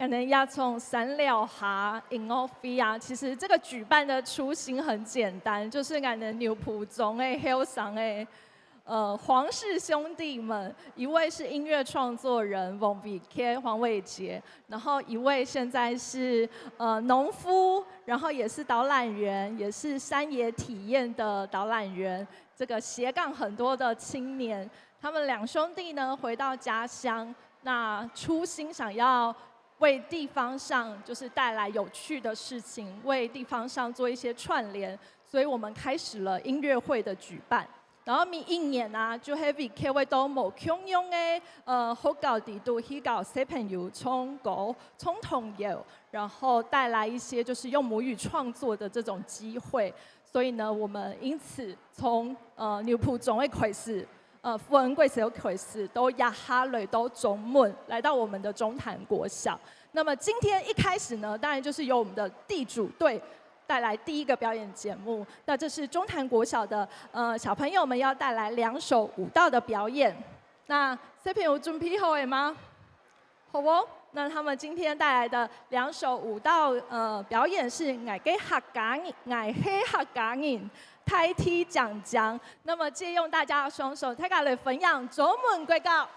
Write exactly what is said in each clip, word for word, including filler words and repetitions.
恁樣也從山腳下音樂會啊，其實這個舉辦的初心很簡單，就是𠊎等牛埔莊个後生个，呃，黃氏兄弟們，一位是音樂創作人王偉傑，黃偉傑，然後一位現在是，呃，農夫，然後也是導覽員，也是山野體驗的導覽員，這個斜槓很多的青年。他們兩兄弟呢，回到家鄉，那初心想要為地方上就是帶來有趣的事情，為地方上做一些串聯，所以我們開始了音樂會的舉辦。然後每一年啊，就係會去到無共樣个，呃，學校底肚去教小朋友唱歌、唱童謠，然後帶來一些就是用母語創作的這種機會。所以呢，我們因此從，呃，牛埔莊个開始，呃，福仁國小開始，到這下來到中壢，來到我們的中潭國小。那麼今天一開始呢，當然就是由我們的地主隊帶來第一個表演節目。那這是中潭國小的，呃，小朋友們要帶來兩首舞蹈的表演。那小朋友準備好了嗎？好哦，那他們今天帶來的兩首舞蹈，呃，表演是《𠊎个客家人》，《𠊎係客家人》，大地靚靚。那麼借用大家的雙手，大家來分享中壢國教。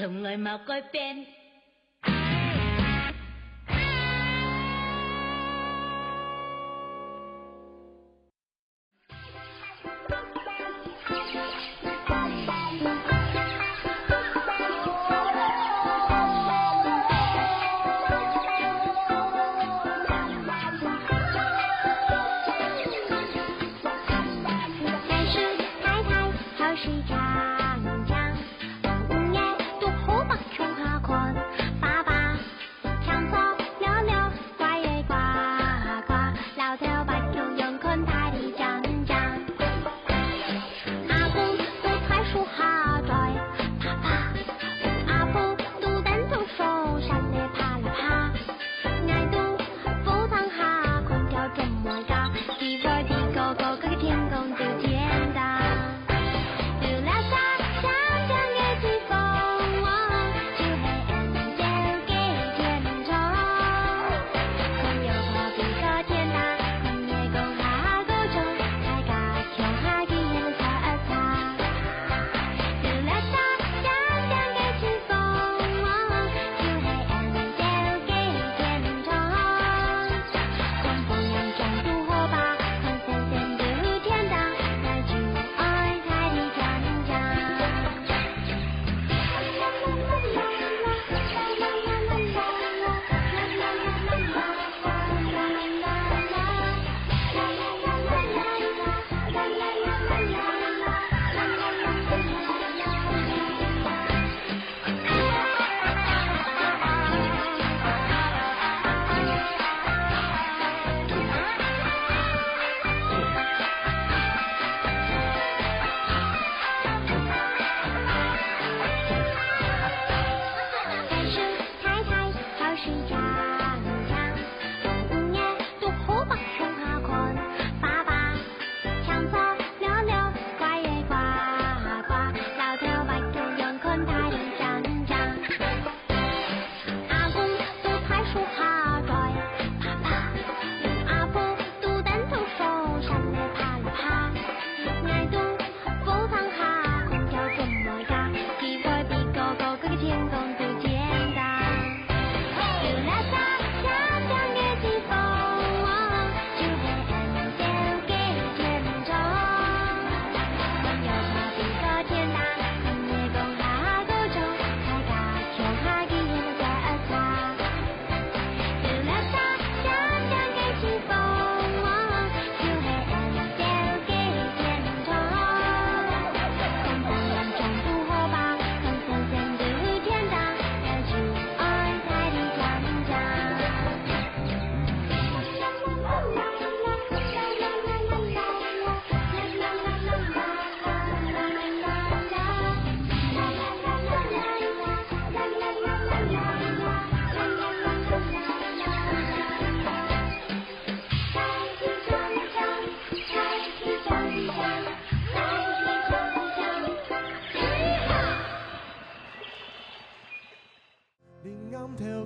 從來無改變。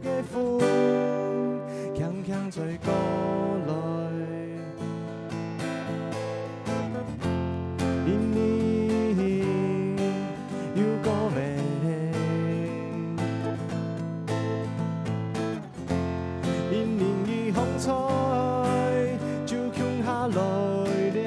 个風輕輕吹過來，因為又過尾，因為風吹就共下來了。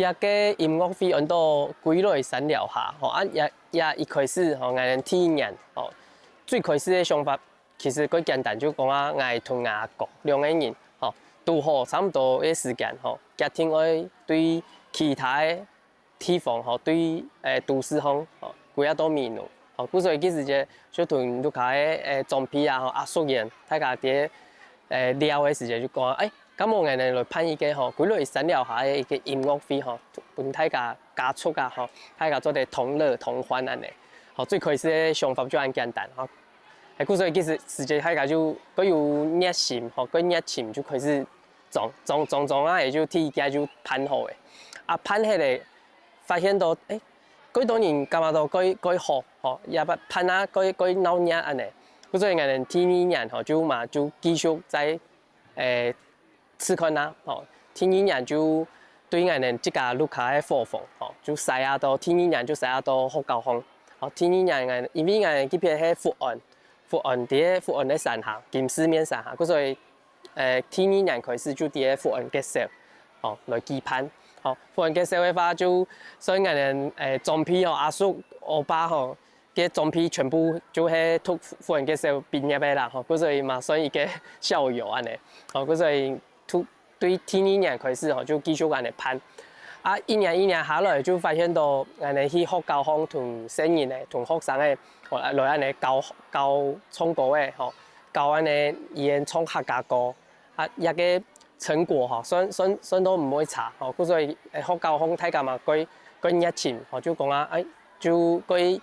這个音樂會安到歸來山寮下，吼，啊，這，這一開始，吼，𠊎等第一年，吼，最開始个想法其實蓋簡單，就講啊，𠊎同𠊎阿哥兩個人，吼，堵好差毋多个時間，吼，決定愛對其他个地方，吼，對，欸，都市項，吼，歸下到美濃，吼，故所以該時節就同屋下个，欸，長輩啊，吼，阿叔佢等，大家在，欸，聊个時節就講，欸， 該無𠊎等來辦一個吼，歸來山寮下个一個音樂會吼，分大家家族啊吼，大家做得同樂同歡恁呢。吼，最開始个想法就恁簡單吼。欸，故所以其實時節大家就蓋有熱心吼，蓋熱情就開始裝裝裝裝啊，也就第一屆就辦好了。啊，辦起來發現到，欸，蓋多人感覺到蓋蓋好吼，也辦辦啊蓋蓋鬧熱恁呢。故所以𠊎等第二年吼，就嘛就繼續再 欸，試看啊，吼，第二年就對𠊎等自家屋下个伙房，吼，就徙啊到，第二年就徙啊到學校項。吼，第二年𠊎，因為𠊎該片係福安，福安在福安个山下，金獅面山下，故所以，欸，第二年開始就在福安結社，吼，來舉辦。吼，福安結社个話就，所以𠊎等，欸，長輩吼，阿叔、阿爸吼， 个長輩全部就係讀福安結社畢業个啦，吼，故所以嘛算一個校友恁呢，吼，故所以讀，對第二年開始吼，就繼續恁呢辦。啊，一年一年下來就發現到，恁呢去學校項同細人仔、同學生仔，吼，來恁呢教，教唱歌仔，吼，教恁呢佢等唱客家歌， 啊，這個成果吼，算算算到毋會差吼，故所以，欸，學校項大家嘛蓋蓋熱情吼，就講啊，欸，就蓋，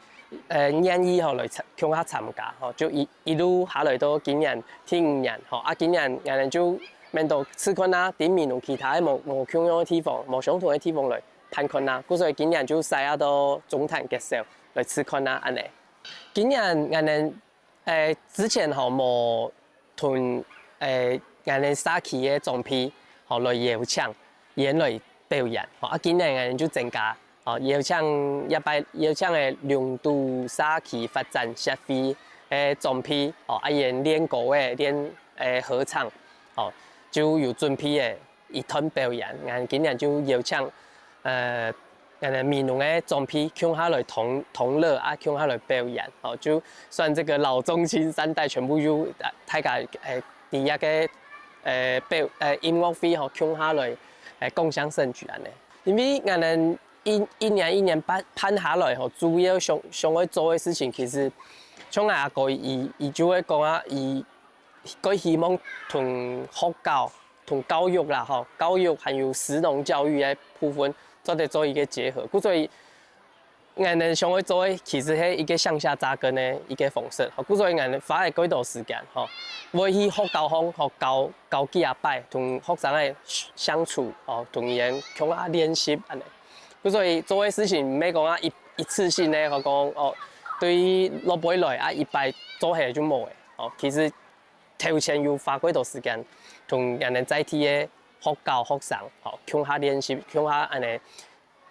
欸，願意吼來參共下參加吼，就一一路下來到今年第五年吼，啊，今年𠊎等就免到試看啊，在美濃其他个無無共樣个地方，無相同个地方來辦看啊，故所以今年就徙啊到中潭結社來試看啊，恁呢。今年𠊎等 欸，之前吼無同，欸，𠊎等社區个長輩吼來邀請，佢等來表演吼，啊，今年𠊎等就增加吼，邀請這擺邀請个龍都社區發展協會个長輩吼，啊，佢等練歌仔，練，欸，合唱吼，就有準備个 一段表演，𠊎今年就邀請，呃，𠊎等美濃个長輩共下來同同樂啊，共下來表演，吼，就算這個老中青三代全部就，呃，大家，欸，在這個，欸，表，欸，音樂會吼，共下來，欸，共襄盛舉恁呢。因為𠊎等一一年一年辦辦下來吼，主要想想愛做个事情，其實像𠊎阿哥佢佢就會講啊，佢 蓋希望同學校、同教育啦吼，教育還有食農教育个部分做得做一個結合。故所以，𠊎等想愛做个其實係一個向下扎根个一個方式。吼，故所以𠊎等花了蓋多時間吼，會去學校項吼教教幾下擺，同學生仔相處吼，同佢等共下練習恁呢。故所以做个事情毋係講啊一一次性个，吼講哦，對落尾來啊一擺做下就無个。 哦，其實頭前有花過多時間，同𠊎等在地个學校學生，吼，共下練習，共下恁呢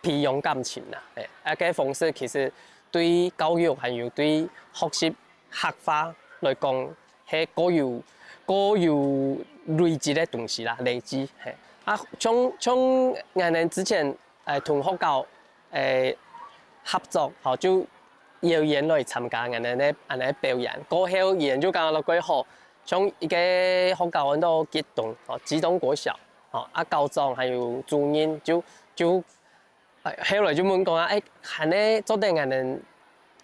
培養感情啦。嘿，啊，該方式其實對教育還有對學習客話來講，係蓋有蓋有累積个東西啦，累積。嘿，啊，像像𠊎等之前，呃，同學校，呃，合作，吼，就邀演來參加𠊎等个恁呢表演。過後演就感覺到蓋好，像一個學校安到吉東，哦，吉東國小，哦，啊校長還有主任就就，哎，後來就問講啊，哎，恁呢做得𠊎等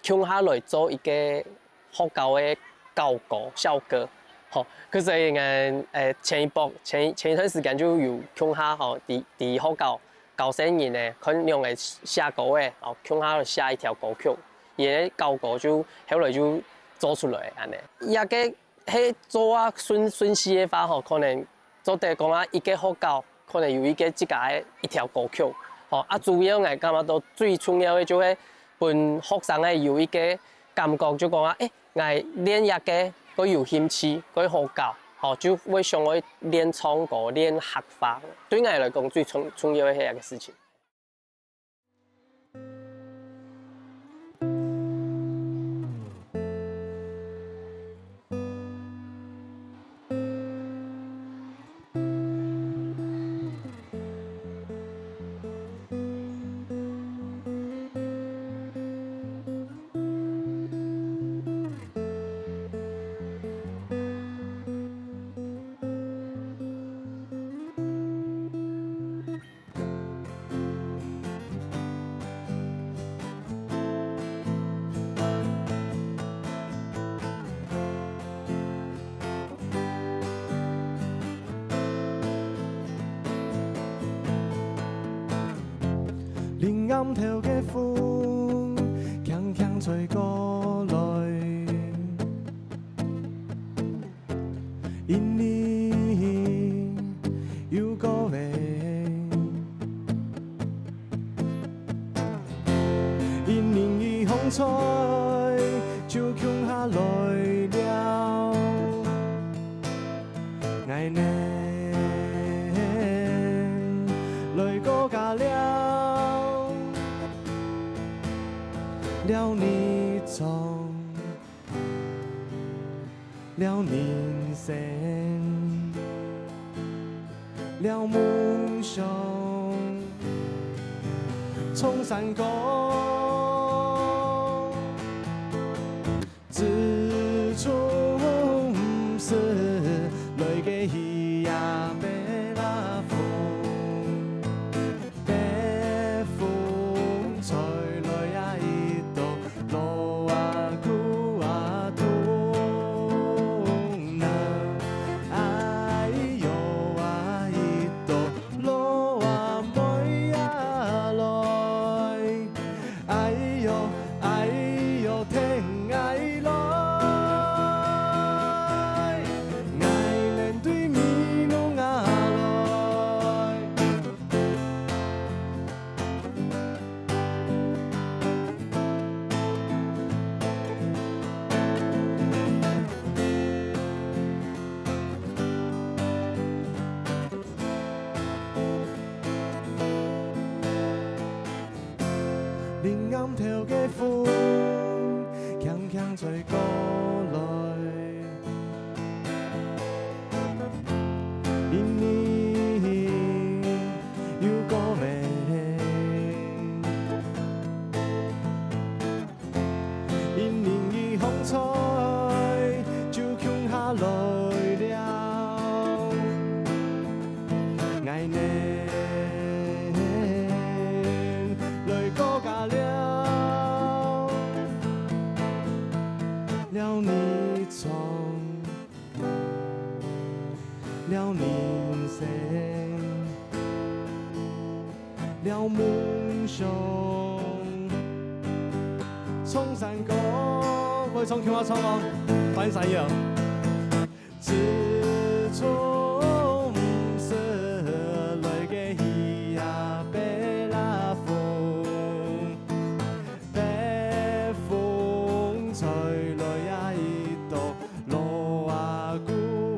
共下來做一個學校个校歌、校歌，吼，可所以𠊎，哎，前一波前前一段時間就有共下吼，在在學校教細人仔，看仰仔寫歌仔，哦，共下寫一條歌曲，佢个校歌就後來就做出來恁呢。這個係做啊順順序个話吼，可能做得講啊，一個學校可能有一個自家个一條歌曲，吼，啊主要𠊎感覺到最重要个就係分學生仔有一個感覺，就講啊，誒，𠊎練這個，佢有興趣，佢好搞，吼，就會想愛練唱歌、練客話。對𠊎來講，最重重要个係這個事情。 臨暗頭个風，輕輕吹過來。 一年又過忒，一年一風吹就共下來了。𠊎等來過家了，了日常。 了人生，了夢想，唱山歌。自從毋識來个雨啊，白啦風。 北風吹來啊，一朵羅啊，姑啊，冬啊，哎喲啊，一朵羅啊，妹啊來。 哎喲，哎喲，聽𠊎來，𠊎連對美濃啊來。 臨暗頭个風，輕輕吹過來。一年又過忒， 一年一風吹就共下來了。𠊎等來過家了，了日常。 了人生，了夢想。唱山歌，會唱，共下唱哦，翻山腰。自從毋識來个雨啊，白啦風，北風吹來啊，一朵 羅啊，姑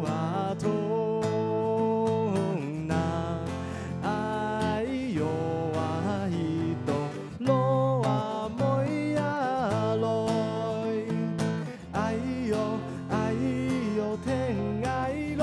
啊，冬啊，哎喲啊，一朵羅啊，妹啊來。哎喲，哎喲，聽𠊎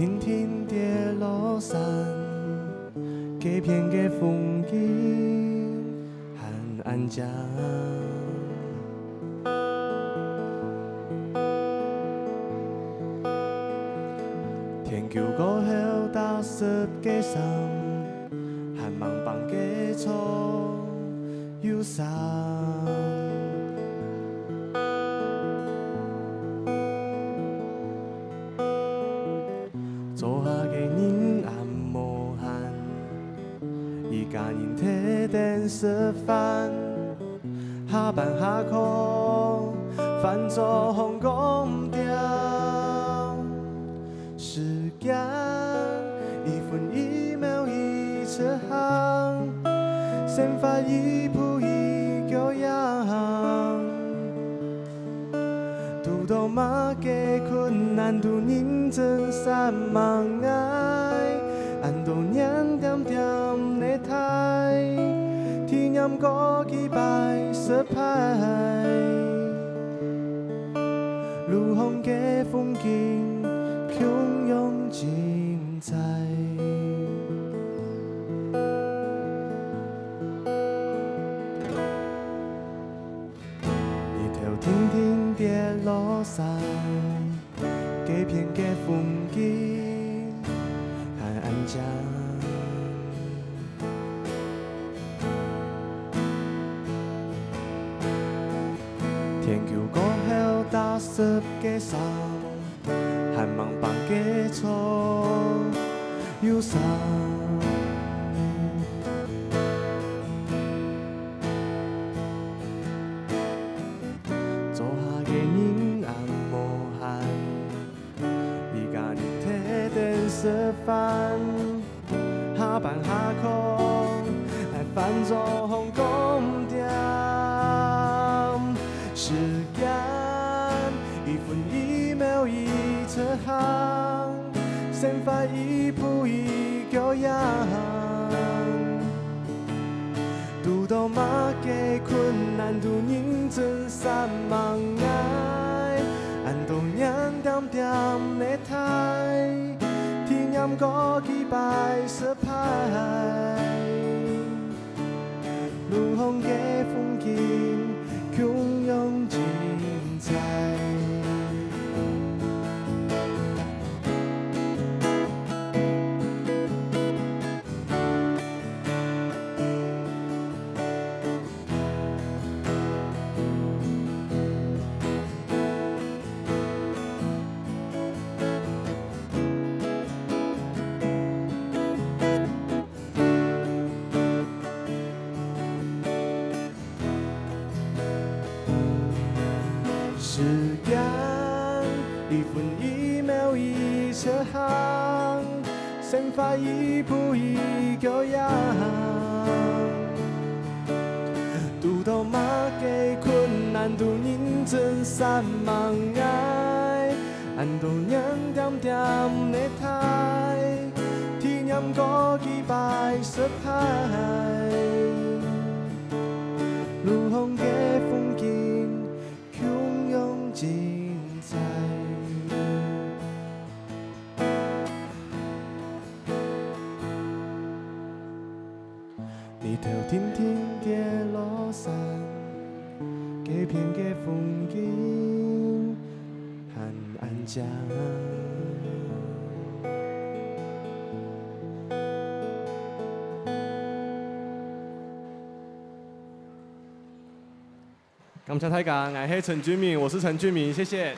停停跌落山，該片个風景還恁靚。天光過後打濕个衫，還吂放个草又生。 灶下个人恁無閒，一家人𢯭等食飯，下班下課，飯桌項講毋掉。時間一分一秒一直行，生活一步一腳印。 堵到麼个困難都認真煞猛𠊎，恁多年恬恬个待，體驗過幾擺失敗，路項个風景共樣精彩。 日頭定定跌落山，該片个風景還恁靚。天光過後打濕个衫， 還吂放个草又生。灶下个人恁無閒，一家人𢯭等食飯。 下班下課，來飯桌項講毋掉。時間一分一秒一直行，生活一步一腳印。堵到麼个困難都認真煞猛𠊎，恁多年恬恬个 待，體驗過幾擺失敗，路項个風景共樣精彩。 時間一分一秒一直行，生活一步一腳印。堵到麼个困難都認真煞猛𠊎，恁多年恬恬个待，體驗過幾擺失敗，路項个風景 共樣精彩。日頭定定跌落山，該片个風景還恁靚。 感謝大家，𠊎係陳俊明，我是陳俊明，謝謝。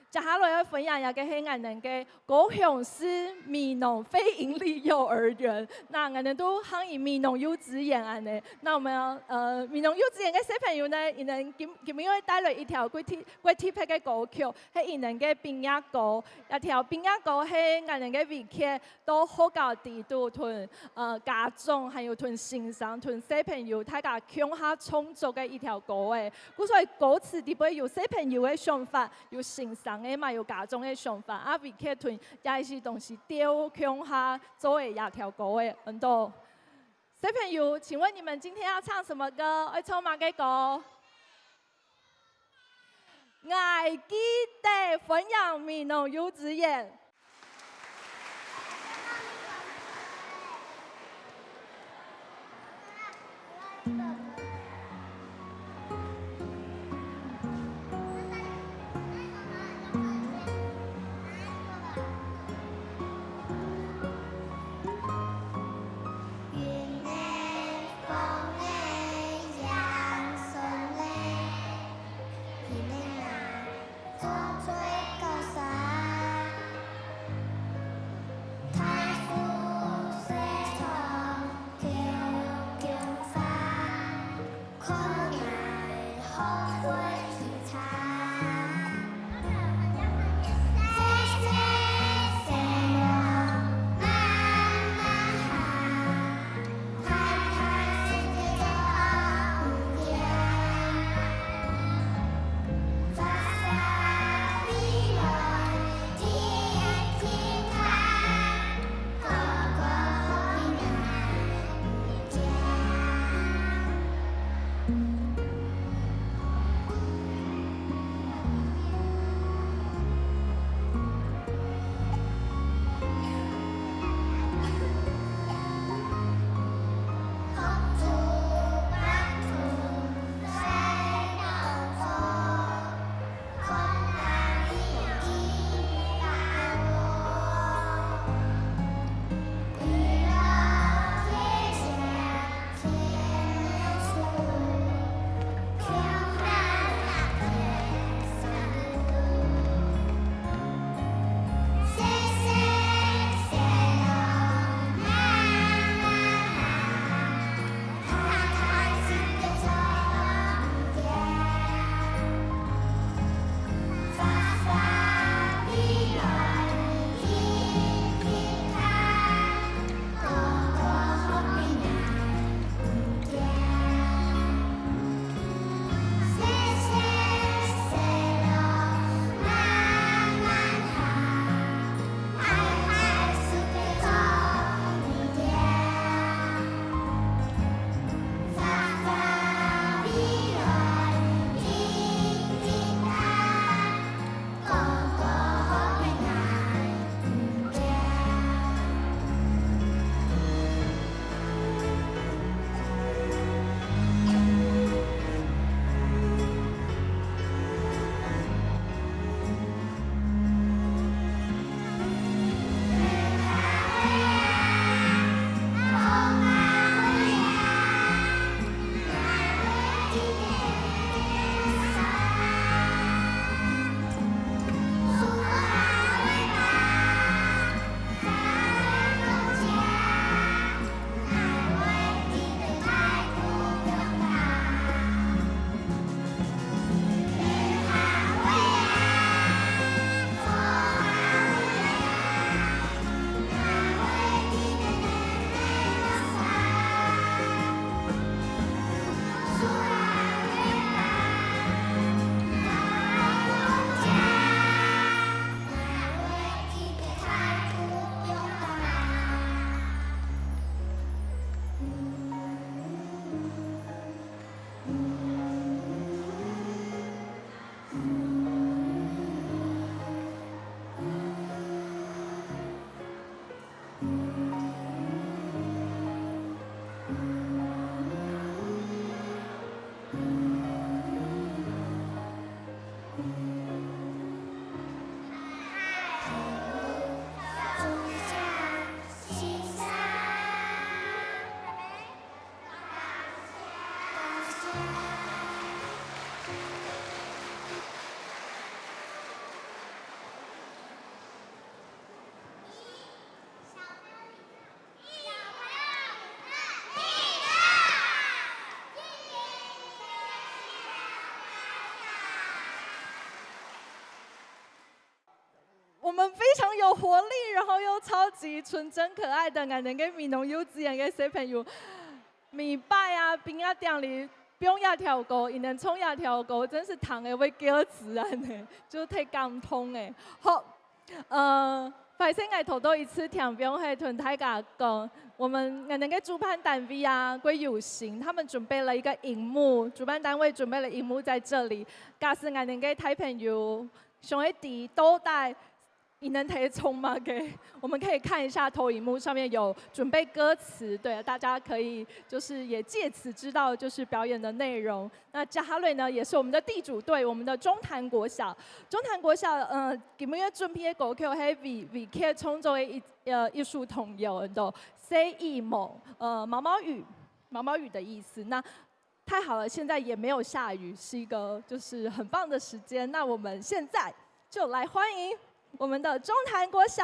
接下來愛分享个係𠊎等个高雄市美濃非營利幼兒園，那𠊎等都喊佢美濃幼稚園恁呢。那我們呃美濃幼稚園个小朋友呢，佢等今今日會帶來一條國際國際別个歌曲，係佢等个畢業歌。這條畢業歌係𠊎等个維傑到學校底肚同呃家長，還有同先生、同小朋友大家共下創作个一條歌仔。故所歌詞底背有小朋友个想法， 有先生个嘛，有家長个想法，啊，維傑同這兜東西鬥共下做个這條歌仔，恁多。小朋友，請問你們今天要唱什麼歌？愛唱麼个歌？愛記得歡迎美濃幼稚園。們非常有活力，然後又超級純真可愛的𠊎等个美濃幼稚園个小朋友，每擺啊，邊仔店裡放這條歌，佢等唱這條歌，真是聽了會噭眵恁呢，就太感動了。好，呃，壞勢𠊎頭到一直聽，毋係同大家講，我們𠊎等个主辦單位啊，蓋有心，他們準備了一個螢幕，主辦單位準備了螢幕在這裡，假使𠊎等个大朋友 想愛知到底佢等在唱麼个，我們可以看一下投影幕上面有準備歌詞，對，大家可以就是也藉此知道就是表演的內容。那接下來呢，也是我們的地主隊，我們的中潭國小。中潭國小，呃，今日準備个歌曲係為為佢創作个一呃一首童謠，叫做《細羽毛》，呃，毛毛雨，毛毛雨的意思。那 太好了，現在也沒有下雨，是一個就是很棒的時間。那我們現在就來歡迎我們的中潭國小。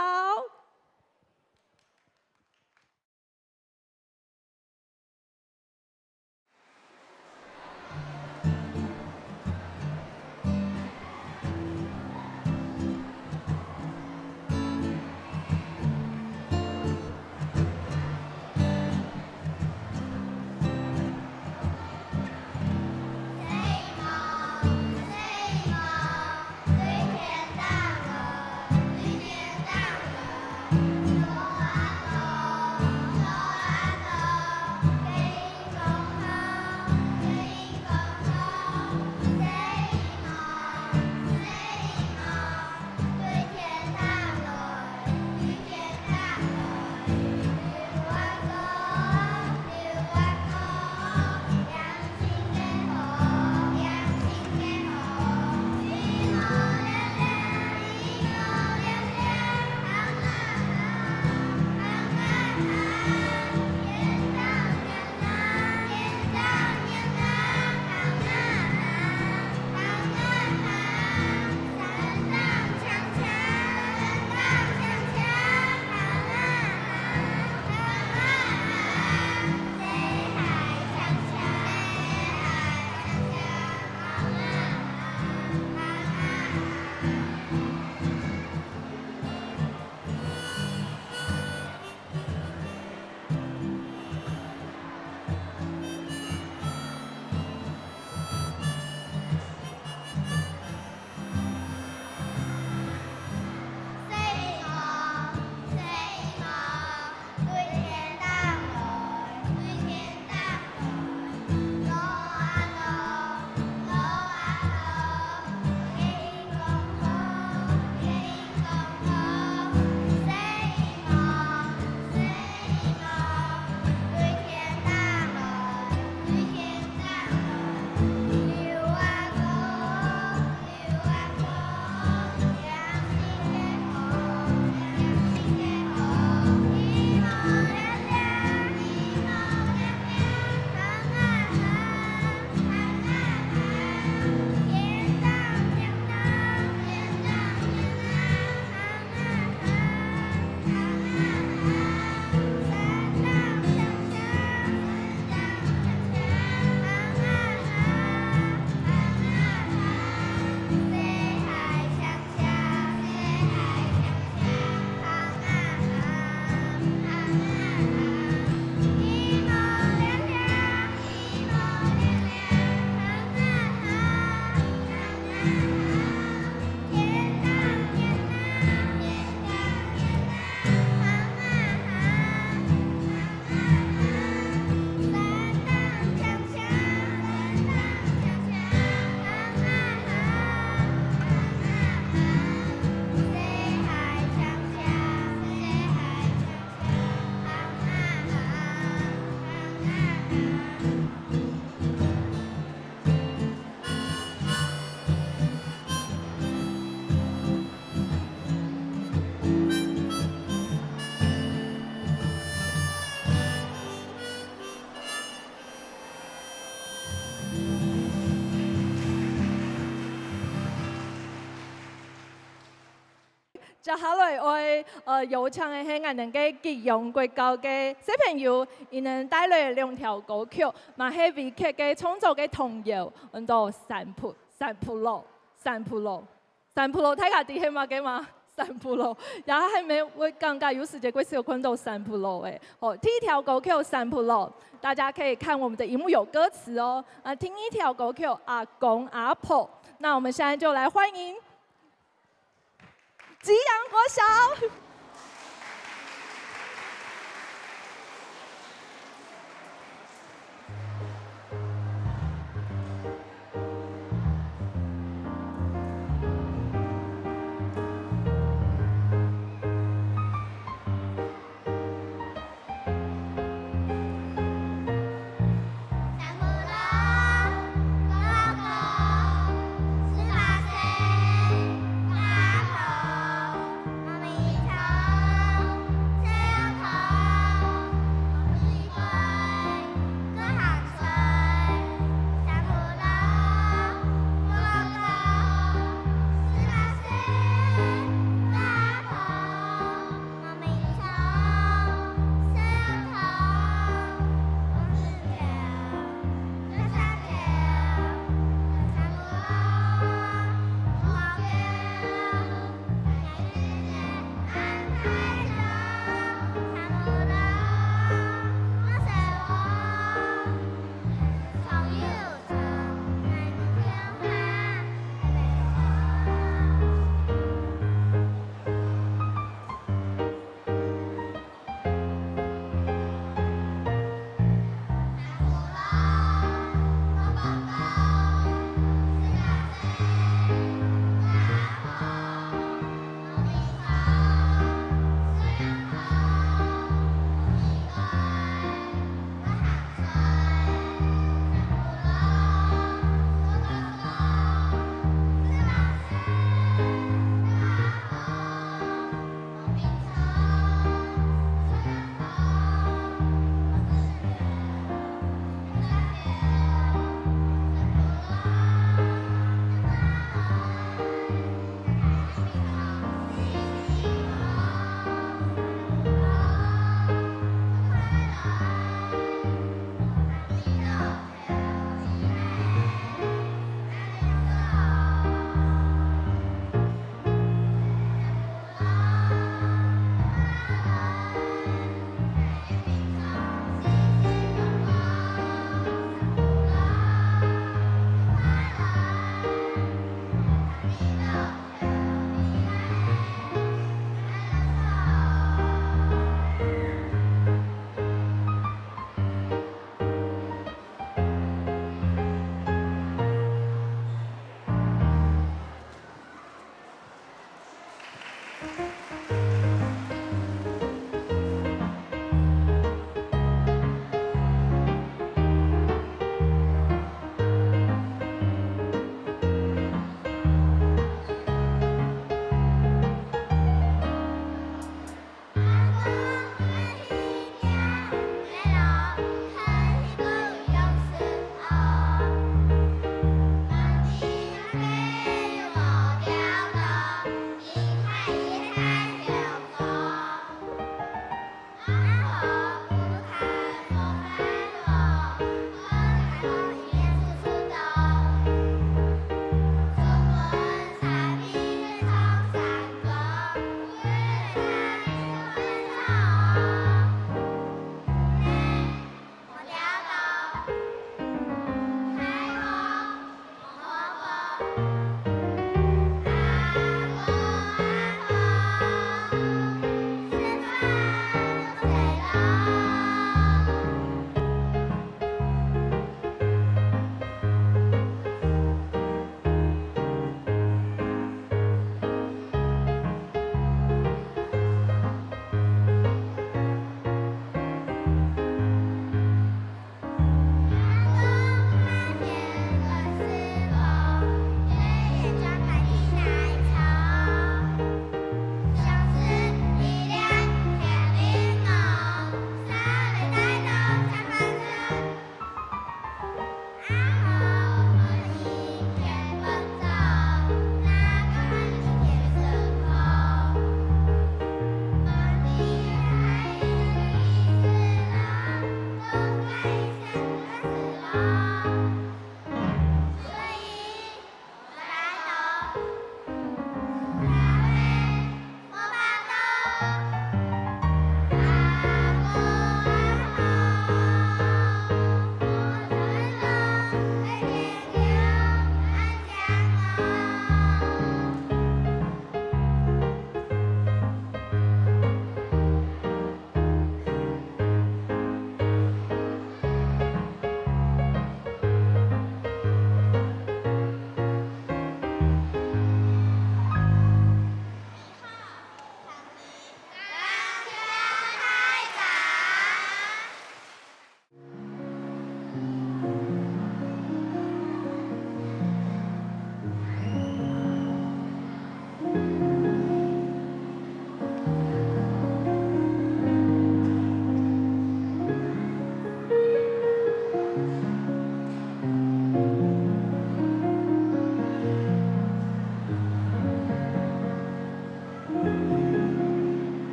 接下來愛，呃，邀請个係𠊎等个吉陽國校个小朋友，佢等帶來兩條歌曲，嘛係為佢个創作个童謠，安到三步，三步路，三步路，三步路，大家知係麼个嗎？散步路，也還沒有，我感覺有時節會少看到散步路誒。好，第一條歌曲散步路，大家可以看我們的螢幕有歌詞哦。啊，第二條歌曲阿公阿婆，那我們現在就來歡迎吉陽國小。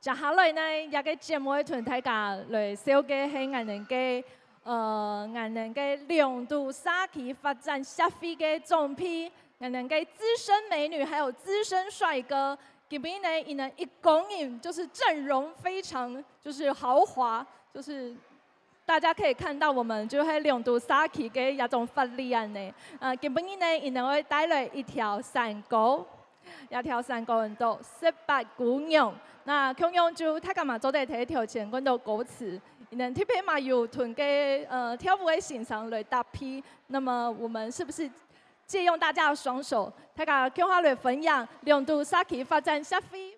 接下來呢，這个節目會同大家來紹介係𠊎等个，呃，𠊎等个龍都社區發展協會个總編，𠊎等个資深美女，還有資深帥哥。今晡日呢，佢等一行人就是陣容非常就是豪華，就是大家可以看到，我們就係龍都社區个一種活力恁呢。呃，今晡日呢，佢等會帶來一條山歌，這條山歌安到《十八姑娘》。那共樣就大家嘛做得在頭前看到歌詞，佢等特別嘛有同个，呃，跳舞个先生來搭配。那麼我們是不是借用大家的雙手，大家共下來分享龍都社區發展協會？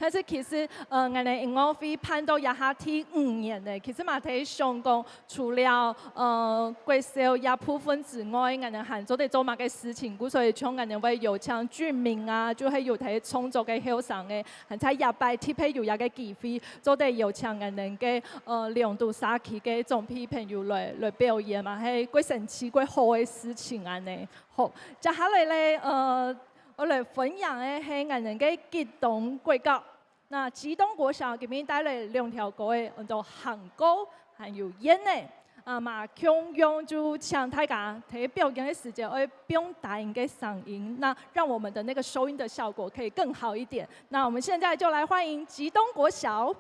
但是其實，呃，𠊎等音樂會辦到這下第五年了，其實嘛，在想講，除了，呃，國小這部分之外，𠊎等還做得做麼个事情？故所以像𠊎等會邀請居民啊，就係有在創作个後生个，還在這擺特別有這个機會，做得邀請𠊎等个，呃，龍都社區个長輩朋友來，來表演嘛，係過神奇、過好个事情恁呢。好，接下來咧，呃， 𠊎來分享个係𠊎等个吉東國小。那吉東國小今晡日帶來兩條歌仔，安到行過，還有燕仔。啊嘛，共樣就請大家在表演个時節愛放大音个聲音，那讓我們的那個收音的效果可以更好一點。那我們現在就來歡迎吉東國小。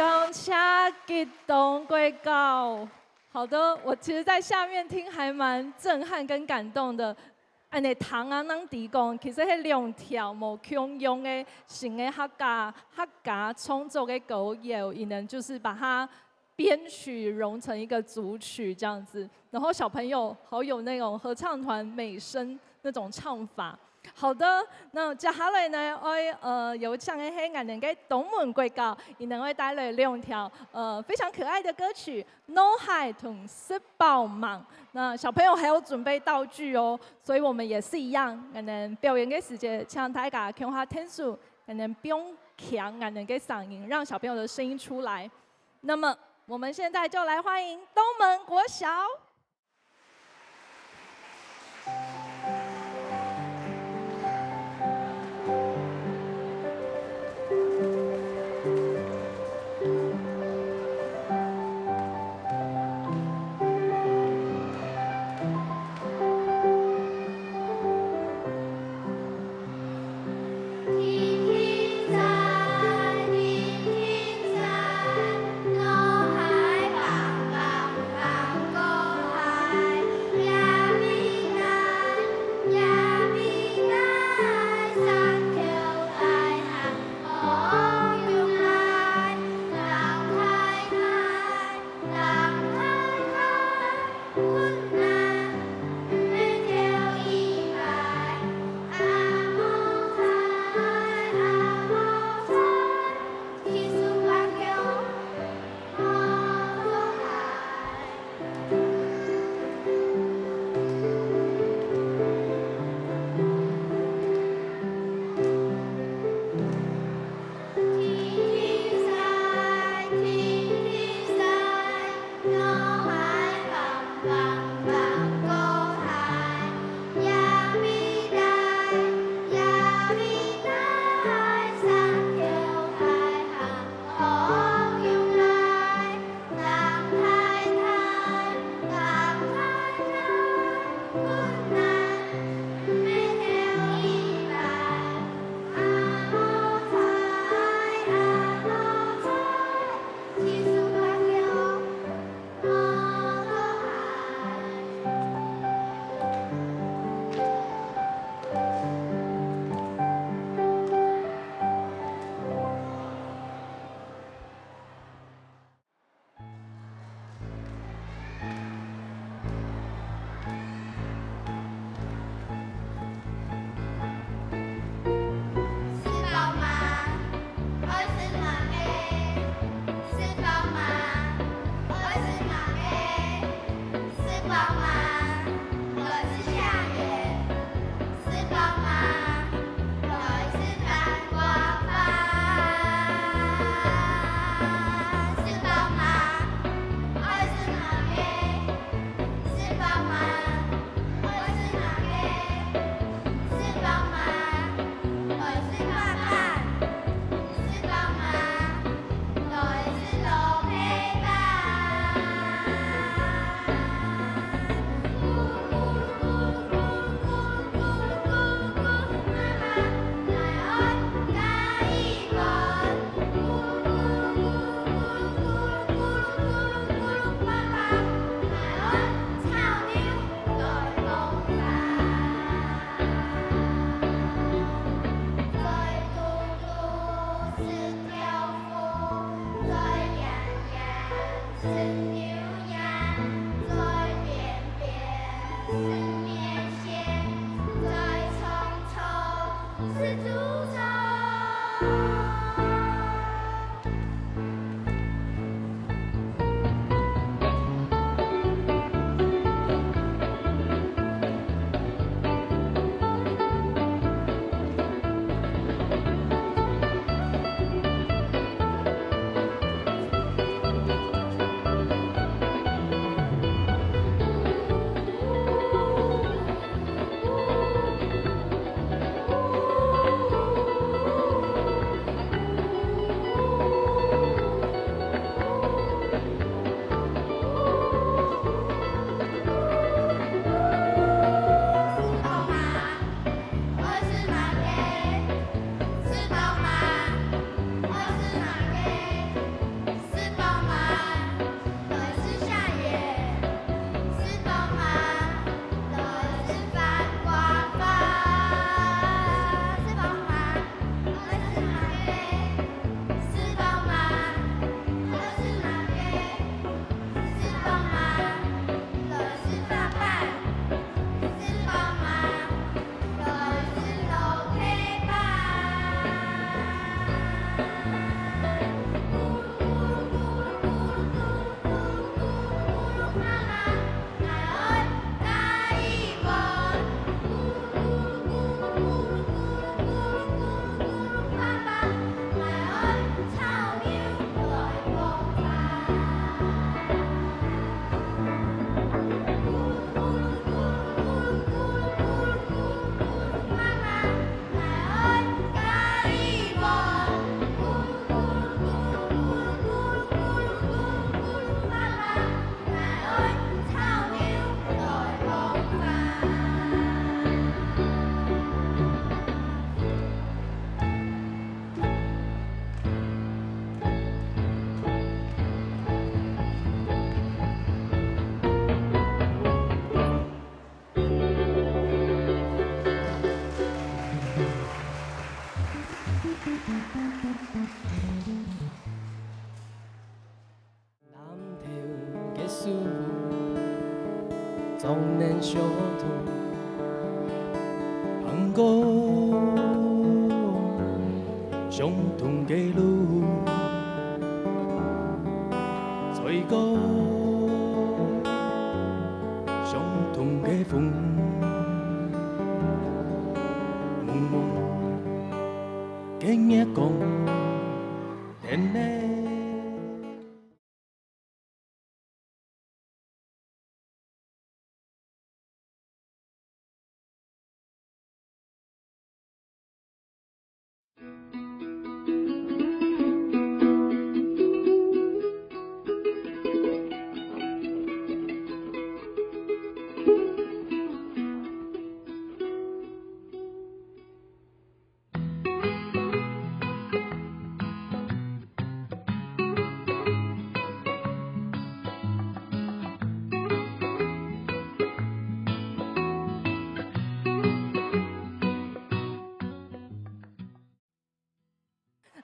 感謝激動國校。好的，我其實在下面聽還蠻震撼跟感動的。恁呢聽啊，正知講，其實係兩條無共樣个新个客家，客家創作个歌謠，佢等就是把它編曲融成一個組曲這樣子。然後小朋友好有那種合唱團美聲那種唱法。好的，那接下來呢，愛，呃，有請个係𠊎等个東門國校，佢等會帶來兩條，呃，非常可愛的歌曲，《腦海》同《食飽吂》。那小朋友還有準備道具哦，所以我們也是一樣，𠊎等表演个時節，請大家共下𢯭手，𠊎等放輕𠊎等个聲音，讓小朋友的聲音出來。那麼我們現在就來歡迎東門國小。 食飽吂？愛食麼个？食飽吂？愛食麼个？食飽吂？來食宵夜。食飽吂？來食飯。 食飽吂？愛食麼个？食飽吂？愛食麼个？食飽吂？來食飯。食飽吂？來食滷味飯。 食牛羊，再便便；食麵線，再長長；食豬腸。南投个樹，總能相同，行過相同个路，吹過相同个風，濛濛个月光。 天呢。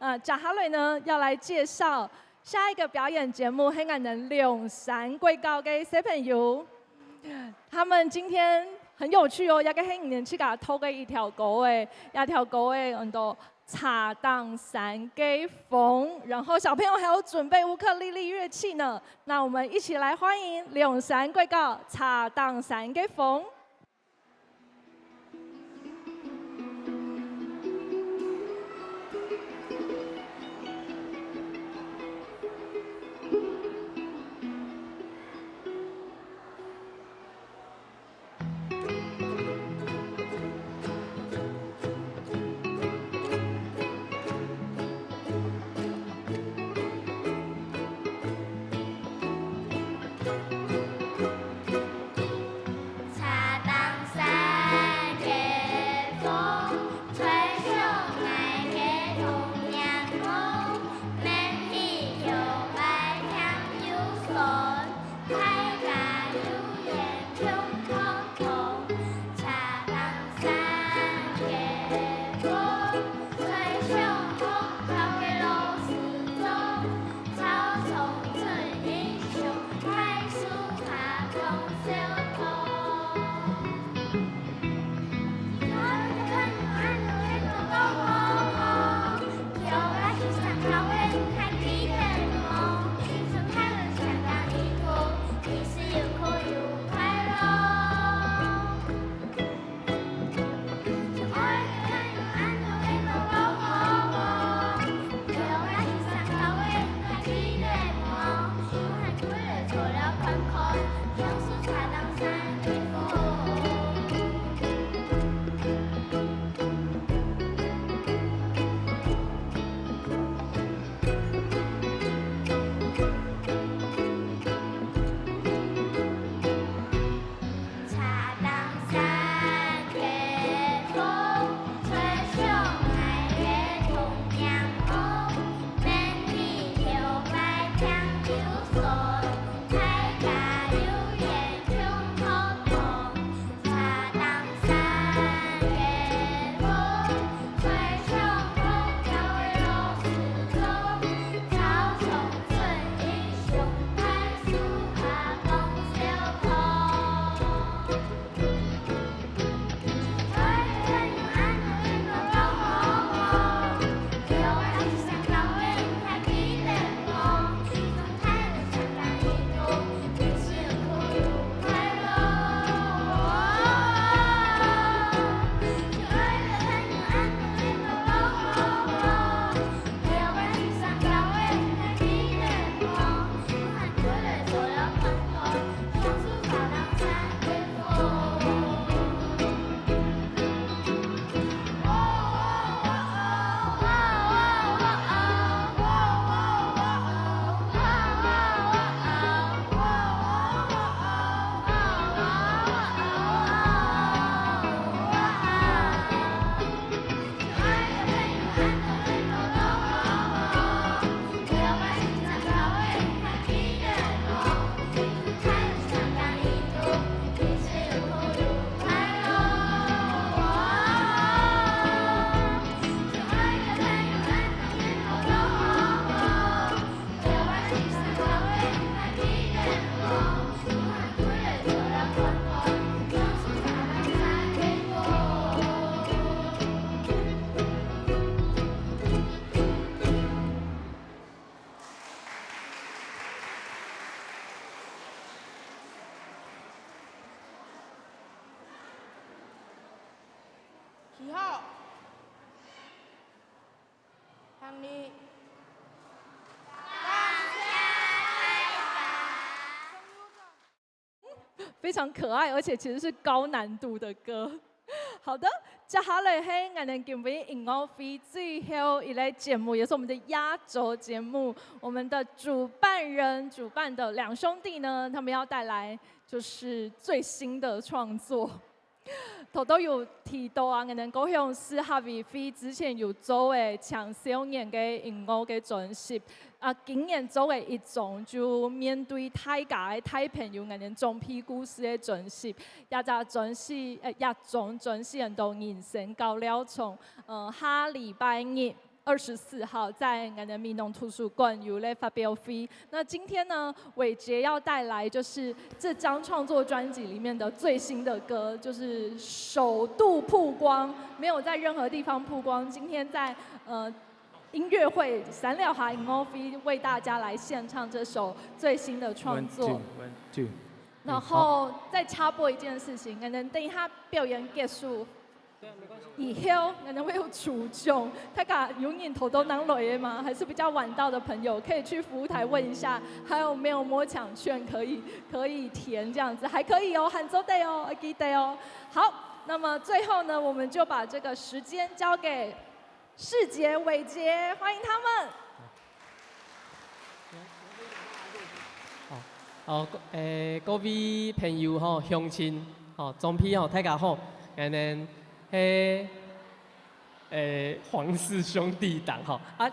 呃，接下來呢，要來介紹下一個表演節目，係𠊎等龍山國校个小朋友。他們今天很有趣哦，這個係佢等自家擇个一條歌仔，這條歌仔安到茶頂山个風，然後小朋友還有準備烏克麗麗樂器呢。那我們一起來歡迎龍山國校茶頂山个風。 茶非常可爱，而且其实是高难度的歌。好的，接下来是我们今晡日音乐会最后一个节目，也是我们的压轴节目。我们的主办人主办的两兄弟呢，他们要带来就是最新的创作。头头有提到啊，𠊎等高雄市客委會之前有做个青少年个音乐个專輯，啊，今年做个一張就面對大家个大朋友，𠊎等總編故事个專輯，這隻專輯，呃，這張專輯安到人生高料場，呃，下禮拜日二十四號在𠊎等美濃圖書館有咧發表會。那今天呢，偉傑要帶來就是這張創作專輯裡面的最新的歌，就是首度曝光，沒有在任何地方曝光。今天在，呃，音樂會閃了哈音樂會為大家來獻唱這首最新的創作。One, two, one, two。然後再插播一件事情，可能等一下表演結束，以後可能會有抽獎，大家有人頭到哪來个嗎？還是比較晚到的朋友，可以去服務台問一下，還有沒有摸獎券可以，可以填這樣子，還可以哦，還做得哦，要記得哦。好，那麼最後呢，我們就把這個時間交給世傑、偉傑，歡迎他們。 哦，哦，各，誒，各位朋友吼，鄉親，吼，總編吼，大家好，𠊎等係，誒，黃氏兄弟檔吼。啊，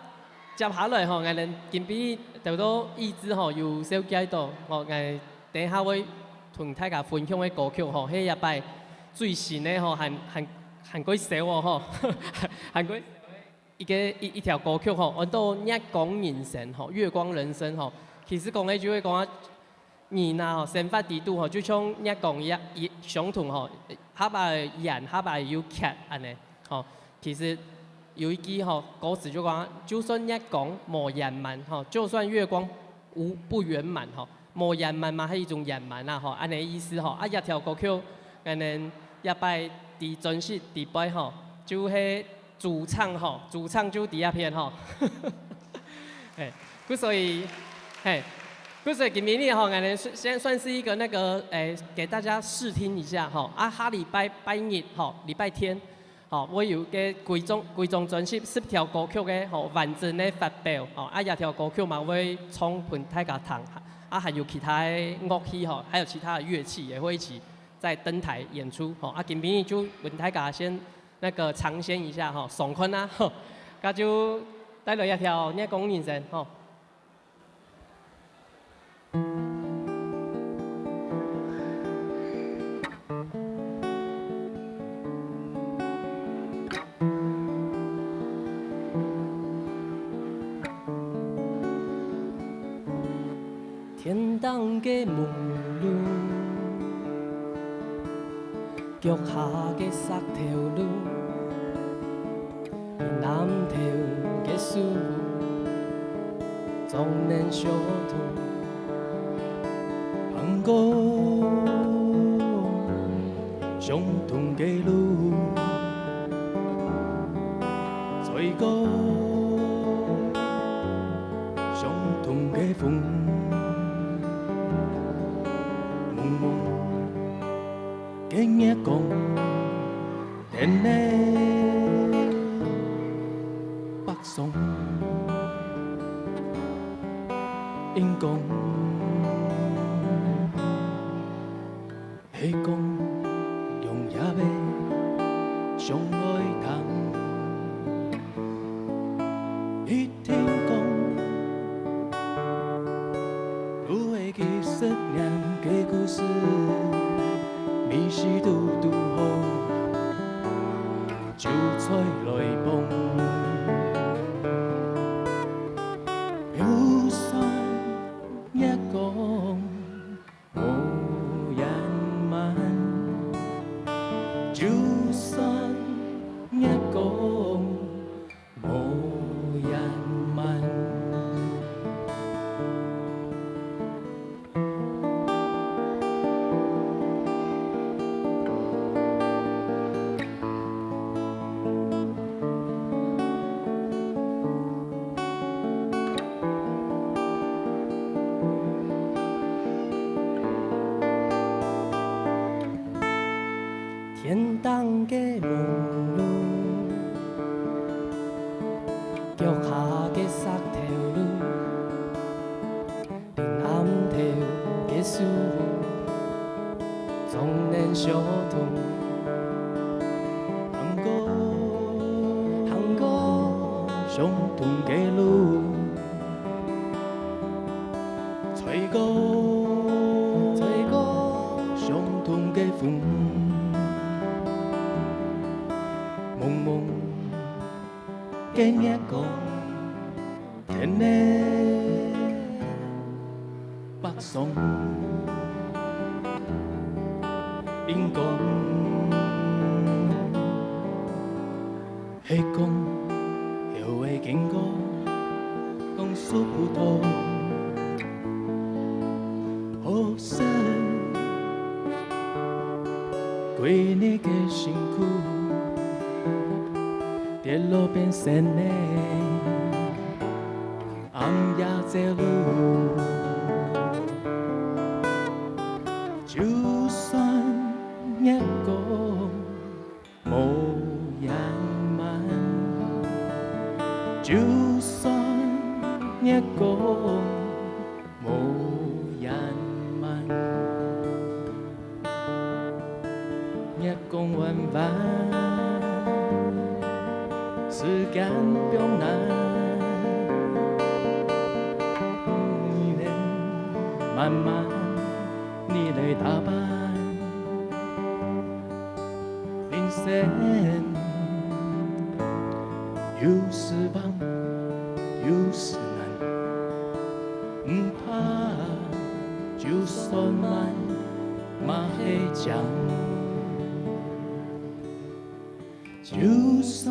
接下來吼，𠊎等今晡日得到意志吼，有紹介到，吼，𠊎等下會同大家分享个歌曲吼，係這擺最新个吼，還，還，還過燒哦吼，還過 一個，一，一條歌曲吼，安到月光人生吼，月光人生吼。其實講个就係講啊，人啊吼，生活裡肚吼，就像月光一樣，一，相同吼，合啊圓，合啊又缺恁呢吼。其實有一句吼，歌詞就講啊，就算月光無圓滿吼，就算月光無，不圓滿吼，無圓滿嘛係一種圓滿啊吼，恁呢意思吼。啊，這條歌曲，𠊎等這擺在專輯裡背吼，就係 主唱吼，主唱就在這片吼。嘿，故所以，嘿，故所以今晡日吼，𠊎等先算是一個那個，誒，給大家試聽一下吼。啊，下禮拜拜日吼，禮拜天，吼，會有個歸張，歸張專輯十條歌曲个吼，完整个發表吼。啊，這條歌曲嘛會唱分大家聽，啊，還有其他的樂器吼，還有其他的樂器也會一起在登台演出吼。啊，今晡日就分大家先 那個嚐鮮一下吼，爽快啊吼，該就帶來一條月光人生吼。天頂个夢露， 腳下个石頭路，南投个樹，總能相同。行過相同个路，吹過相同个風。濛濛 个月光，天个北上，因講，係講，用夜个相愛聽。 一定講，路个幾十年个故事，每時都拄好，就在來幫。就算月光 無圓滿，腳下个石頭路，臨暗頭个樹屋，總能相通。行過，行過相同个路，吹過，吹過相同个風。濛濛 个月光，天个北上，陰光，係講，後个經過，講數不到。 好深，歸日个辛苦，跌落變成泥，暗夜走路。就算月光無恁滿，就算月光 無恁滿。月光彎彎，時間放慢，你來慢慢，你來打扮。 人生有時橫，有時難，毋怕，就算慢，嘛係靚。就算